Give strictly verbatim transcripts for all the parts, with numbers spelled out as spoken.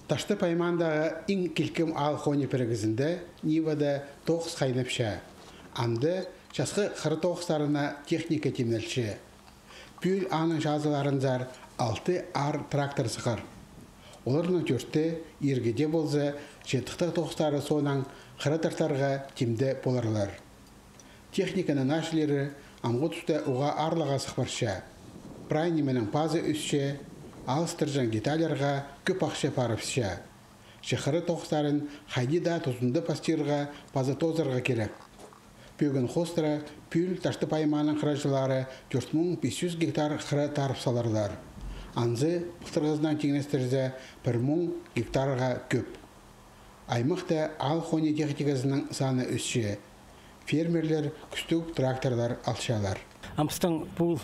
Таштып аймаандағы иң килкім аал хонии пірігізінде Нивада тоғыс хайнапча. Амды часхы хыра тоғыстарына техника тимнелче. Пӱӱл аның чазыларынзар алты аар трактор сығар. Оларның тӧртте иргіде полза, чииттіг тоғыстары соонаң хыра тартарға тимде поларлар. Техниканың аҷылиры амғы туста уғаа аарлығ сых парча. Прай нименің пазы ӧсче, алыстырҷаң детальларға кӧп ахча парыбысча. Че хыра тоғыстарын хайди даа тузында пастирға паза тоозарға кирек. Пӧгін хоостыра пӱӱл Таштып аймааның хыраҷылары тӧрт муң пис чӱс гектар хыра тарып саларлар. Анзы пылтырғызынаң тиңнестірзе, пір муң гектарға кӧп. Аймахта аал хонии техниказының саны ӧсче. Фермерлер кӱстіг тракторлар алчалар. Ам пістің пу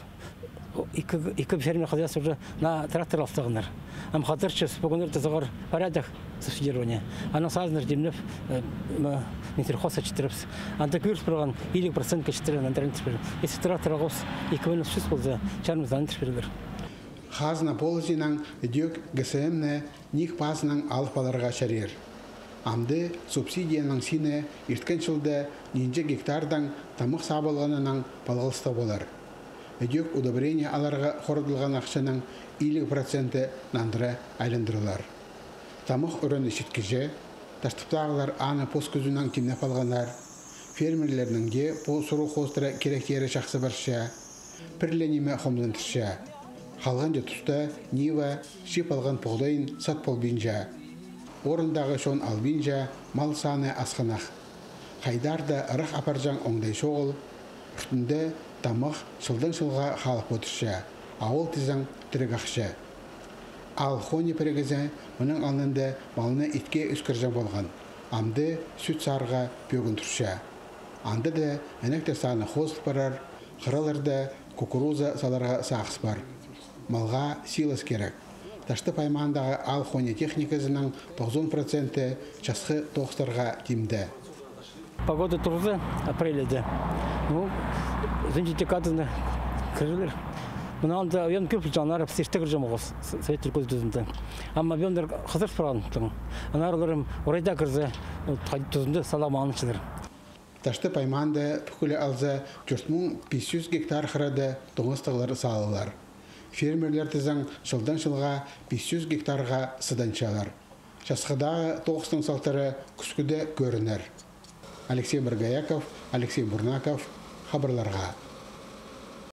ікі, ікі фермер хозяйствозар на трактор алыстығаннар. Ам хатырчабыс, пӱгӱннерде сығар порядок субсидирования. Анаң сазыннар тимнеп, э, м, Минсельхозха читірібіс. Анда кӧріс парған, илиг процентке читірген, анда читірген. Если трактор алғабыс ікі миллион чӱс полза, чарым анда читірерлер. Хазна полызиинаң ідӧк ГСМ-не ниик пазынаң алып аларға чарир. Амды субсидияның сині ирткен чылда нинҷе гектардаң тамах саап алғанынаң палғалыстығ полар. Ідӧк удобрение аларға хорыдылған ахчаның илиг проценті нандыра айландырылар. Тамах ӱрені читкіҷе, Таштыптағылар аны пос кӱзінең тимнеп алғаннар. Фермерлернің дее пу сурығ хоостыра киректері чахсы парча. Пір ле ниме хомзындырча. Халғанҷы туста Нива чип алған поғдайын сат полбинча. Орындағы чон албинча, мал саны асхынах. Хайдар даа ырах апарҷаң оңдай чоғыл. Пӱӱлінде тамах чылдаң чылға халып одырча, а ол тізең тіріг ахча. Аал хонии пірігізі мының алнында малны итке ӧскірҷең полған. Амды сӱт саарға пӧгін турча. Анда даа інектер саны хозыл парар, хыраларда кукуруза саларға сағыс пар. Малға силос кирек. Таштып аймаандағы аал хонии техниказының тоғызон проценті часхы тоғыстарға тимде. Погода турза, апрельде. Ну, ізенҷі декаданы кірерлер. Мына анда объем кӧп полҷаң, анар піс ирте кірҷең полғабыс, Совет ӱлкӱзі тузында. Ам объемнар хызырып парған. Анар олар орайда кірзе, тузында салам алынчалар. Таштып аймаанда пӱкӱле алза тӧрт муң пис чӱс гектар хырада тоңыстығлар салылар. Фермерлер тізең чылдаң чылға пис чӱс гектарға сыданчалар. Часхыдағы тоғыстың салтары кӱскӱде кӧрінер. Алексей Боргояков, Алексей Бурнаков, хабарларға.